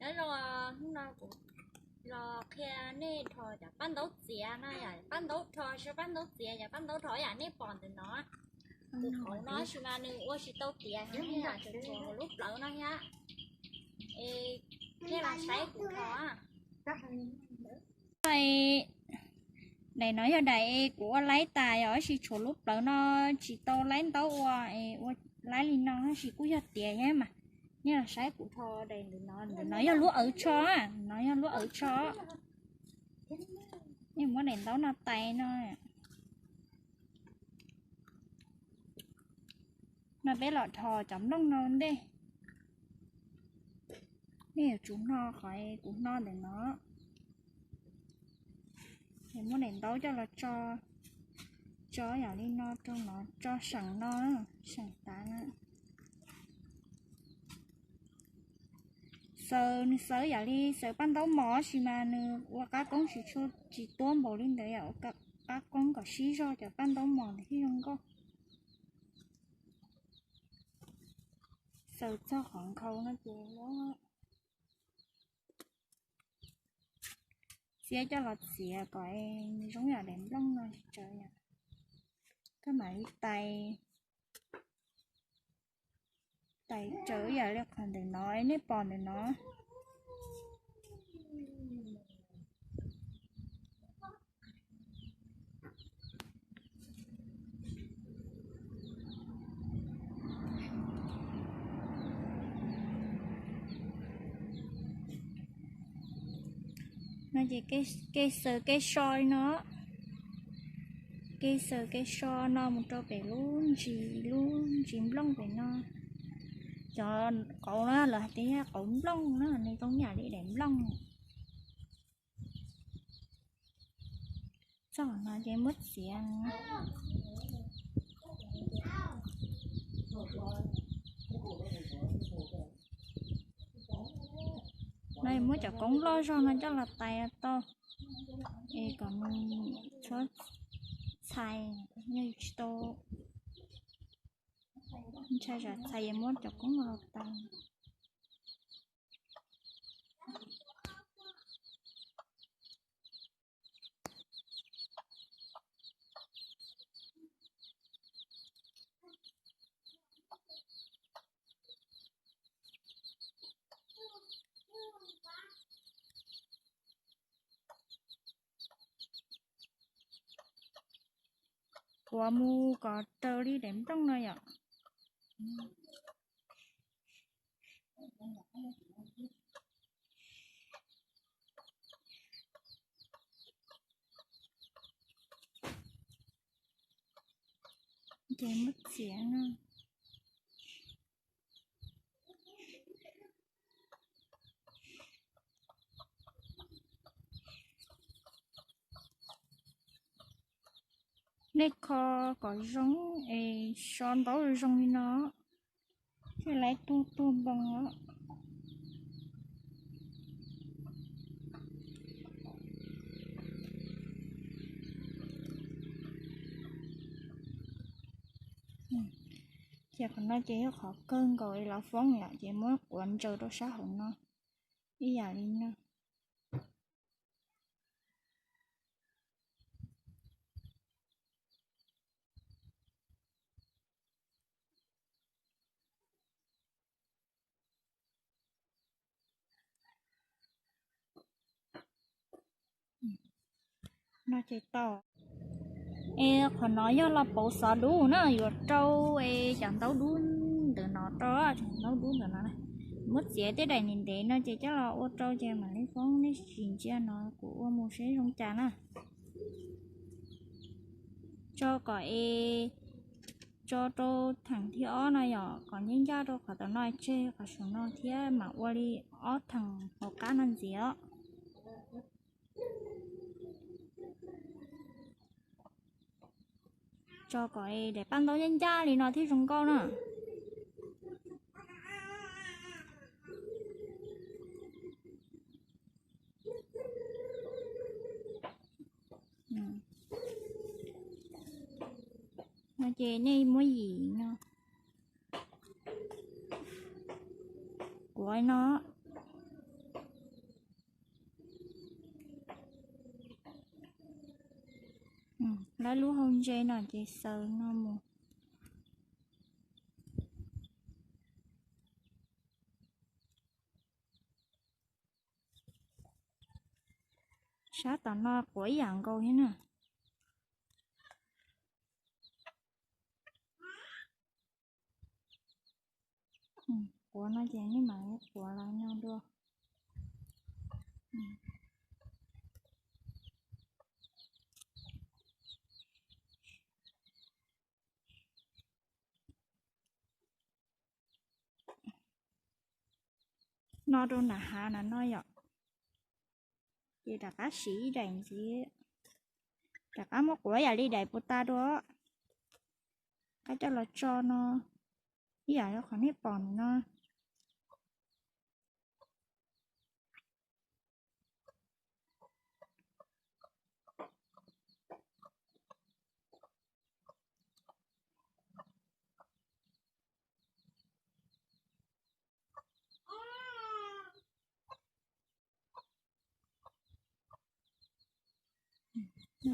Nyob zoo, hnub no kuv los qhia nej dhos cov paj ntaub txiav no yom, paj ntaub dhos, paj ntaub txiav, cov paj ntaub dhos yam nej pom ntawm no. Tus qauv no tab sis mas nws ua tsis tau tiav thiab, tsuas tshuav hauv lub plawv no thiab. Es nej los saib kuv dhos. Daim no yog daim kuv ua laib tas yom, tab sis tshuav lub plawv no tsis tau laib ntaub ua, ua laib li no tab sis kuj yog tiav thiab mas. Nej los saib kuv dhos daim ntawm no, ntawm no yog lub awv tsho, no yog lub awv tsho. Nej muab daim ntaub no tais no. No peb los dhos cov nplooj no ntej. Nej yuav tsum hno qhov kuv hno ntawm no. Es muab daim ntaub coj los tso, tso yam li no rau no, tso seem no, seem tav na. Xaws, nws xaws yam li xaws paj ntaub mos tab sis mas nws ua qab koob tsis tshua, tsis tuab npaum li ntawd yom, ua qab koob kom sib zog cov paj ntaub mos ntawd thiaj zoo nkauj. Xaws txog qhov nkhaus no ces txiav coj los txiav kom zoo yam daim nplooj no tsis tsawv yom. Koj mam li tais, tais tsawv yam li qhov ntawm no nej pom ntawm no. No ces kev xaws kev so li no, kev xaws kev so no mus rau pem lub ntsis, lub ntsis nplooj pem no. Cov qauv no lawv hais tias yog qauv nplooj na, nws zoo yam li daim nplooj. Txog no ces muab txiav. No muab cov koob loj zog no coj los tais tau, es kom nws txhob txhais, yog tsis tau ntshai tsam txhais es muab cov koob no los tais. Tuav mus kom raws li daim nplooj no yom. Ces muab txiav no. Nej kho kom zoo es so ntaub zoo li no, thiaj li tuag tuag npoo os. Ces qhov no ces yog qhov kawg nkaus es lawv foob yom, ces muab quav ntsaws rau sab hauv no ib yam li no. No ces tau. Es qhov no yog los pauv xov dub na, yuav rau es cov ntaub dub ntawm no rau, cov ntaub dub ntawm no. Muab txiav tej daim ntev ntev no ces coj los ua rau ces mam li foob, nej sim ntsia no kuv ua mus seb zoo cas na. Tso kom es, tso rau theem thib ob no yom, kom ncaj ncaj rau qhov tom no tseg qhov saum no thiab mam ua li ob theem hauv qab no ntxiv os. Tso kom es daim paj ntaub ncaj ncaj li no thiaj zoo nkauj na. No ces nej muab yim no, kuav no, Lawv lub hau ntse no ces xaws no mus. Sab tom no quav ib yam nkaus thiab na. Quav no ces nej mam quav los no dua. No rau nram hav na no yom. Ces rov qab siv ib daim ntxiv, rov qab muab quav yam li daim puas tas dua, qab coj los tso no, ib yam li qhov nej pom no.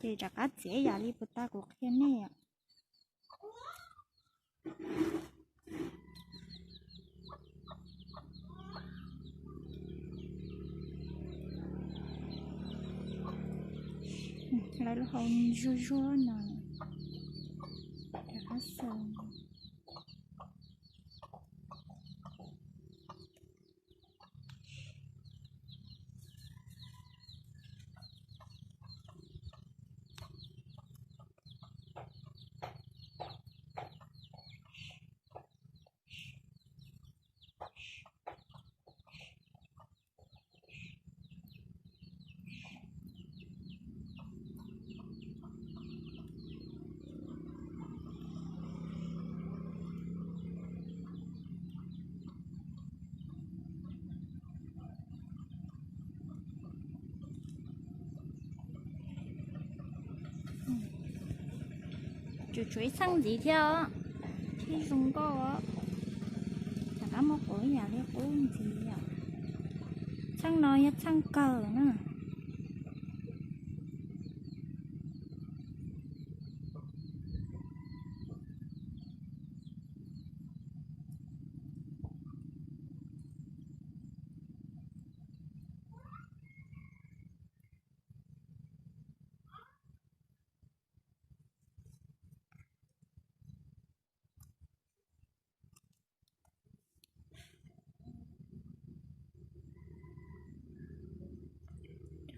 Ces rov qab txiav yam li puas tas kuv qhia nej. Lawv lub hau zuag zuag no, rov qab xaws. Tsuas tshuav ib txheej ntxiv thiab os, thiab zoo nkauj os. Rov qab muab quav ib yam li qub ntxiv os. Txheej no yog txheej kawg na.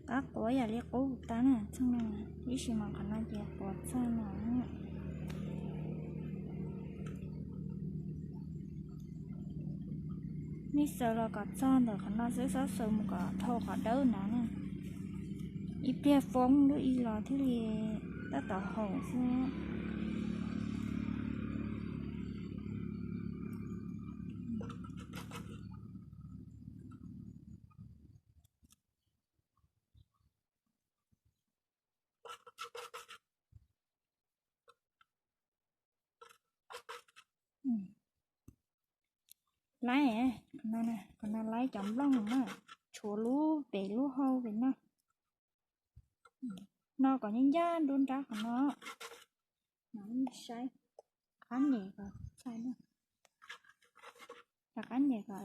Rov qab quav yam li qub tas na, txheej no, tab sis mas qhov no ces quav txog no. Nej xaws los kom txog ntawm qhov no xwb, txhob xaws mus kom dhau qhov dawb ntawd na. Ib pliag foob lub ib los thiaj li tab tom haum xwb. Laib, qhov no laib cov nplooj na, tshuav lub pem lub hau pem no. No kom ncaj ncaj nruab nrab qhov no. Saib, qab nyem kom txhais na, rov qab nyem kom,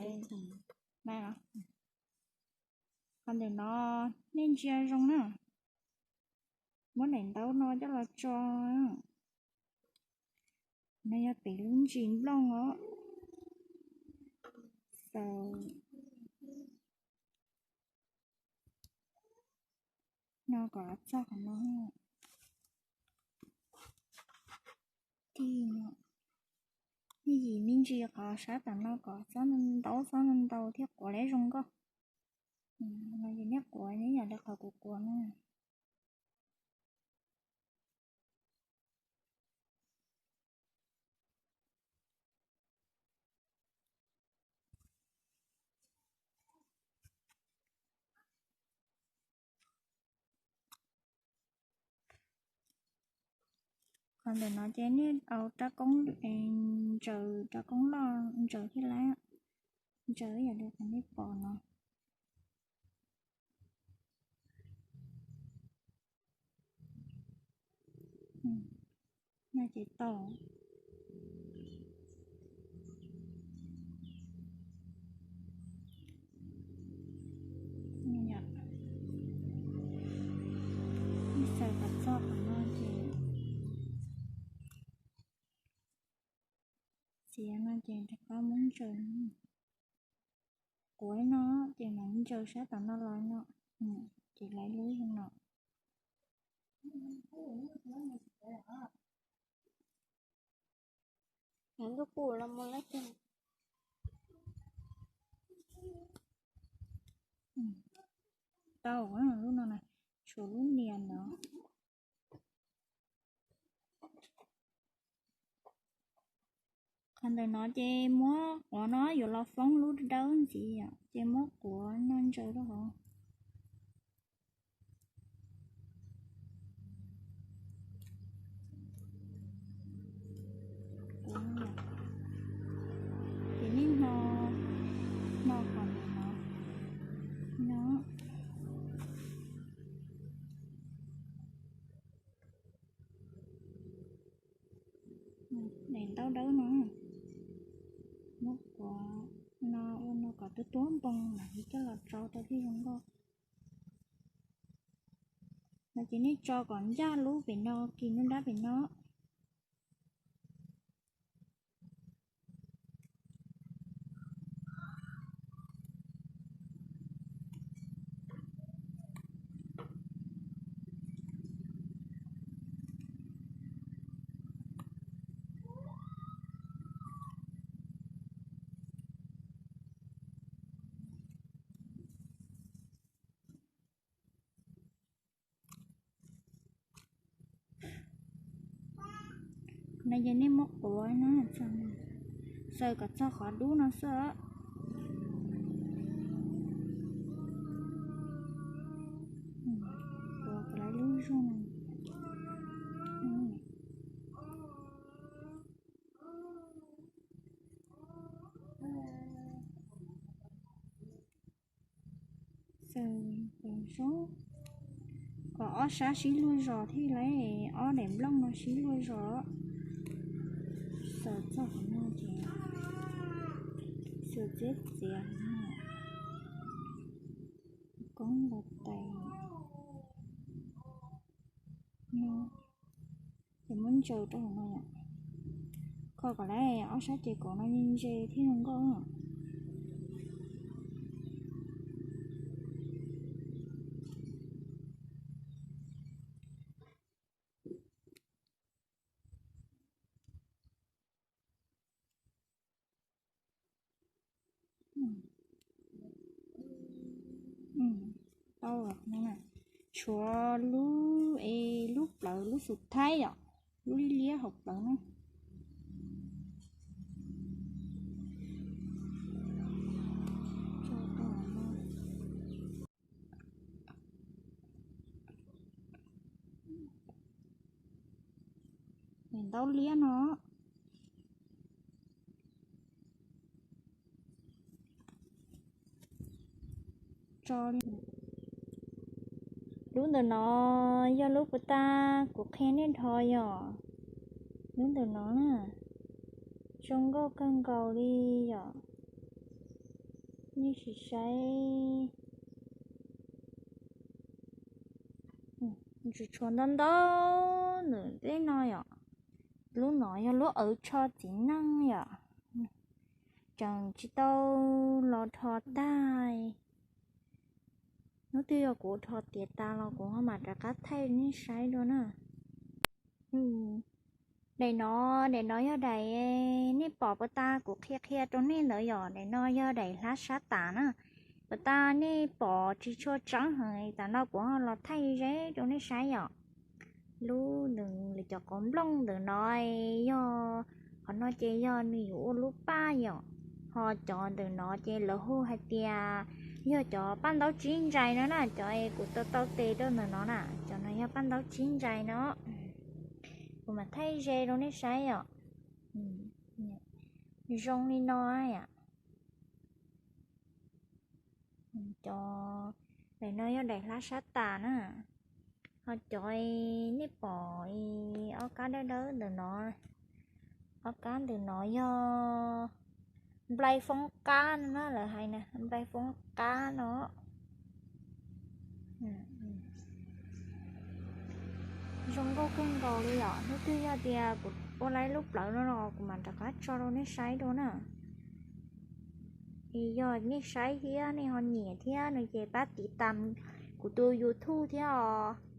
qhov ntawm no nej ntsia zoo na. Muab daim ntaub no coj los tso. No yog pem lub ntsis nplooj os. Xaws no kom txog qhov no. Tig no, nej yim me ntsis qhov sab tom no kom txhob ntau txhob ntau thiab quav lawv zoo nkauj. No ces nej quav ib yam li qhov kuv quav na. Qhov ntawm no ces nej au rab koob ntsaws, rab koob loj ntsaws thiab lawm. Ntsaws ib yam li qhov nej pom no. Noj ces tau. Xaws kom txog qhov no ces txiav no ces rov qab muab ntsaws. Quav no ces mam ntsaws sab tom no los no, ces lawv lub zoo no. Lub qub los mus lawm. Tau, lub no na, tshuav lub nias no. Qhov ntawm no ces muab quav no yuav los foob lub dawb ntxiv, ces muab quav no ntsaws rau hauv. Ces nej hno, hno qhov ntawm no, no. Daim ntaub dawb no, muab quav no ua no kom tuab tuab npoo mam li coj los tsau tau thiaj zoo nkauj. No ces nej tso kom ncaj lub pem no, kis nruab nrab pem no. No ces nej muab quav no, xaws kom txog qhov dub no xwb. Quav kom lawv lub zoo. Xaws kom ob sab sib luag zos thiaj li, ob daim nplooj no sib luag zos. Xaws txog qhov no ces xaws txiav txiav koob los tais no. Ces muab ntsaws rau hauv no yom. Kho kom lawv ob sab ces kom no ntse thiab zoo nkauj. Tau, tshuav lub es lub plawv lub xus thaib yom, lub liab liab hauv plawv na. Ntaub liab no. Lub ntawm no yog lub puas tas kuv qhia nej dhos yom. Lub ntawm no na, zoo nkauj kawg nkaus li yom. Nej sim saib, tsuas tshuav ntau ntau ntawm tej no yom. Lub no yog lub awv tsho txiv neej yom, tseem tsis tau los dhos tag. Hnub twg yog kuv dhos tiav tas los kuv ho mam rov qab thaij nej saib dua na. Daim no, daim no yog daim nej pom puas tas kuv qhia qhia rau nej ntawd yom. Daim no yog daim hlab sab tas na. Puas tas nej pom tsis tshua tseeb heev, tam no kuv ho los thaij ze rau nej saib yom. Lub nws lawv cov qauv nplooj ntawm no yog, qhov no ces yog nws yuav ua lub paj yom. Ho cov ntawm no ces lawv hu hais tias yog cov paj ntaub tsib ntsais no na, cov es kuv tau tau tes rau ntawm no na, cov no yog paj ntaub tsib ntsais no. Kuv mam thaij ze rau nej saib yom. Zoo li no yom. Cov, daim no yog daim hlab sab tas na. Ho cov nej pom ob kab dawb dawb ntawm no, ob kab ntawm no yog nplai foob qab no na, lawv hais na, nplai foob qab no. Zoo nkauj kawg nkaus li os. Hnub twg yog tias kuv ua lawm lub plawv no los kuv mam rov qab tso rau nej saib dua na. Es yog nej saib thiab nej ho nyiam thiab no ces pab tiv tam kuv tus YouTube thiab os.